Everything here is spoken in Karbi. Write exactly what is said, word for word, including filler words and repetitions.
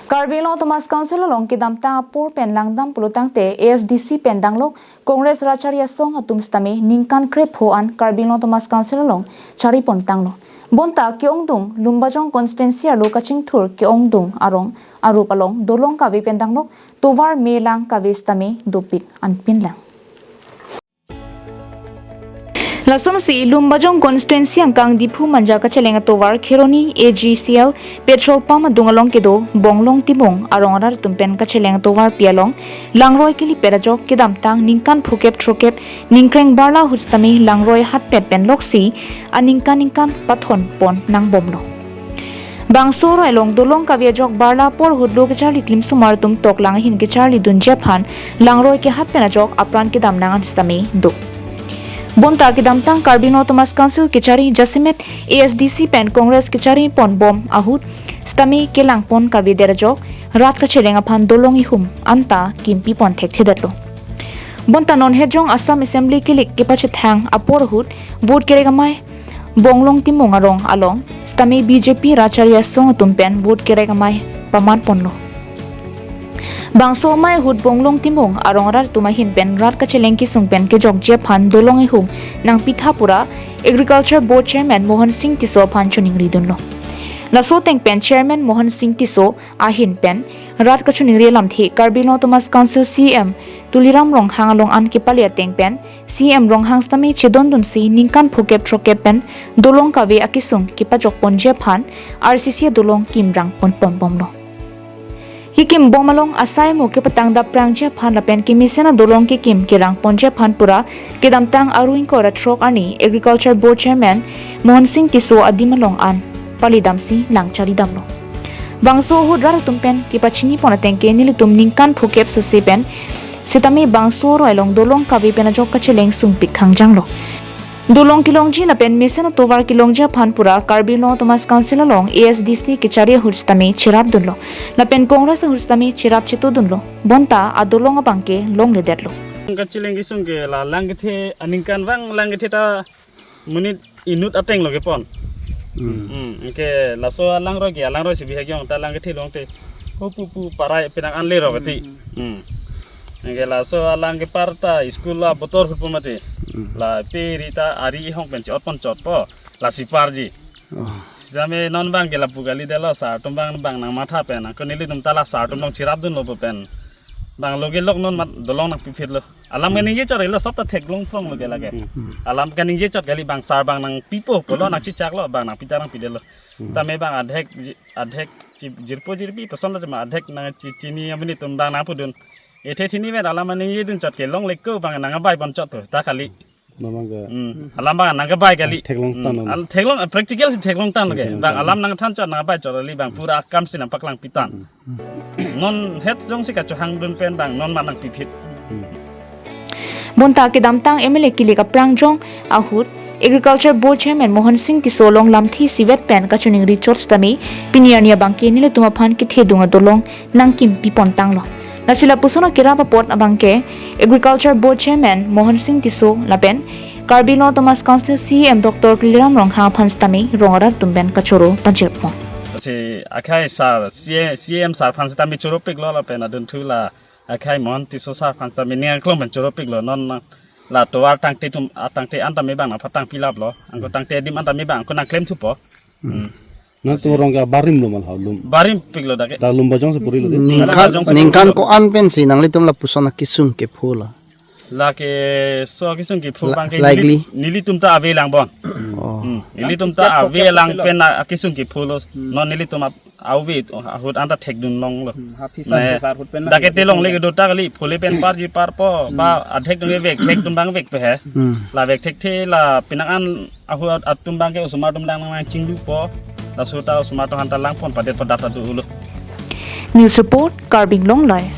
Karbi Anglong Autonomous Council along kedamtang apor pen langdam pulotangte A S D C pen danglok Congress Rat Achari Asong atum sitame ningkan krepho an Karbi Anglong Autonomous Council along charipon tanglo. Bonta ke-ongdung Lumbajong constituency arlo kachingthur ke-ongdung arong arup along dolong kave pen danglok tovar me lang kave sitame dopik anpinlang. Lasonsi Lumbajong constituency angkang Diphu Manja kacheleng atovar Kheroni A G C L petrol pump adung along kedo Bonglong Timung arong arat atum pen kacheleng atovar pi along langroi kelipet ajok kedamtang ningkan phukep throkep ningkreng barla ahut sitame langroi hatpet pen loksi aningkan ningkan pathon pon nangbomlo. Bangso aroi along dolong kave ajok barla apor ahut lo kecharli klimsomar atum toklang ahin kecharli dunji aphan langroi kehat pen ajok apran kedam nang an sitame do. Bonta kedamtang Karbi Anglong Autonomous Council kechari jasemet A S D C pen Congress kechari pon bom ahut sitame kelang pon kavedet ajok rat kacheleng aphan dolong ihum anta kimpi pon thekthedetlo. Bonta non hejong Assam Assembly kelik kepachethang apor ahut vote kerek amei Bonglong Timung arong along sitame B J P Rat Achari Asong atum pen vote kerek amei paman ponlo. Bangso amei ahut Bonglong Timung arong arat atum ahin pen rat kacheleng kesung pen kejokji aphan dolong ihum nangpitha pura Agriculture Board Chairman Mohan Singh Tisso aphan choningri dunlo. Laso ateng pen Chairman Mohan Singh Tisso ahin pen rat kachoningri alamthe Karbi Anglong Autonomous Council C E M Tuliram Ronghang along an kepali ateng pen C E M Ronghang sitame chedondunsi ningkan phukep throkep pen dolong kave akesung kepajok ponji aphan R C C adolong kimrang pon pon bomlo. Kekim bom along asai mo kepatang dap prangji aphan lapen kemesen adolong kekim kerang ponji aphan pura kedamtang aru ingkoi ra throk arni Agriculture Board Chairman Mohan Singh Tisso adim along an palidamsi lang charidamlo. Bangso ahut rat atum pen kepachini pon ateng ke nelitum ningkan phukep sose pen sitame bangso aroi along dolong kave pen ajok kacheleng sungpik khangjanglo. Dolong kelongji lapen mesen atovar kelongji aphan pura Karbi Anglong Autonomous Council along A S D C kechari ahut sitame cherap dunlo. Lapen Congress ahut sitame cherap chetu dunlo. Bonta adolong abang ke longledetlo. Kacheleng kesung ke la lang kethe aningkanvang lang kethe ta monit inut ateng lo kepon. Hmm. Hmm, ke laso alangroi ke alangroi si bihek yong ta lang kethe longte. Ko pu pu parai penang anle ro kati. Hmm. Ke laso alang kepar ta school la botor hut po mati. Hmm. La pe ri ta ari hong pen chot pon chot po. La si parji. Oh. Sitame non abang ke lapu kalidetlo sar atum abang abang nangmatha pen. Ako nelitum ta la sar atum along cherap dunlo po pen. Abang loge lok non mat dolong nangpiphitlo. Alam kaningje chot lo sop ta theklong phong lo ke lake. Hmm. Alam kaningje chot kali bang sar abang nangpipo pulo nangchechaklo abang nangpita nangpidetlo. Hmm. Tame abang adhek ji-, adhek ji-, jirpo jirpi pason lo cuma adhek nang chi-, chini amini atum abang nangpudun. Ethe thini vet alam kaningje dun chot ke longle ko abang nangbai pon chot to ta kali. Mamang ke. Hmm. Alam abang nangbai kali. Theklong Hmm. tan. Al theklong, ah, practical si theklong tan lo ke. Theklong Abang tan. Alam nangthan chot nangbai chot kali abang pura akam si nangpaklang pitan. Hmm. Non het jongsi kachohang dun pen abang non mat nangpiphit. Hmm. Bonta kedamtang M L A kelik aprangjong ahut Agriculture Board Chairman Mohan Singh Tisso along lamthe isivet pen kachoningri chot sitame pini arni abang ke nelitum aphan kethedung adolong nangkimpi pon tanglo. Lasi lapuson akerap apot abang ke Agriculture Board Chairman Mohan Singh Tisso lapen Karbi Anglong Autonomous Council C E M Doctor Tuliram Ronghang aphan sitame rong arat atum pen kachoro pajirpon. Si akhai sir, C E M, C E M sir aphan sitame choropiklo lapen adunthu la akhai Mohan Tisso sir aphan sitame ning arlo pen choropiklo non la tovar tangte atum atangte an tame abang nangpatang pilaplo. Angko tangte adim an tame abang angko nangklemthupo. Hmm. Hmm. Nangtum rong ke barim lo mal ha lum. Barim piklo dak ke. Dak Lumbajong si puri lo de. Ningkan, Lumbajong si ningkan puri lo. Ko-an pensi nanglitum lapuson akesung kepho lo? Lake so akesung kepho La-, abang ke likely. Neli, nelitum ta ave lang bon. Oh. Hmm. Nelitum ta ave lang pen a-, akesung kepho lo. Hmm. Non nelitum ap-, ave ahut anta thekdun longlo. Hmm. Happy Nah, Sunday sir ahut pen dak ke lang. Telongle kedo ta kali phule pen parji parpo. Hmm. Ba adhek dong vek thek atum abang vek pe he. Hmm. La vek thekthe la penang an ahut atum abang ke osomar atum dang nang chinglupo. Laso ta osomar atum aphan ta langpon padet padat ta do ulo. News report, Karbi Anglong Live.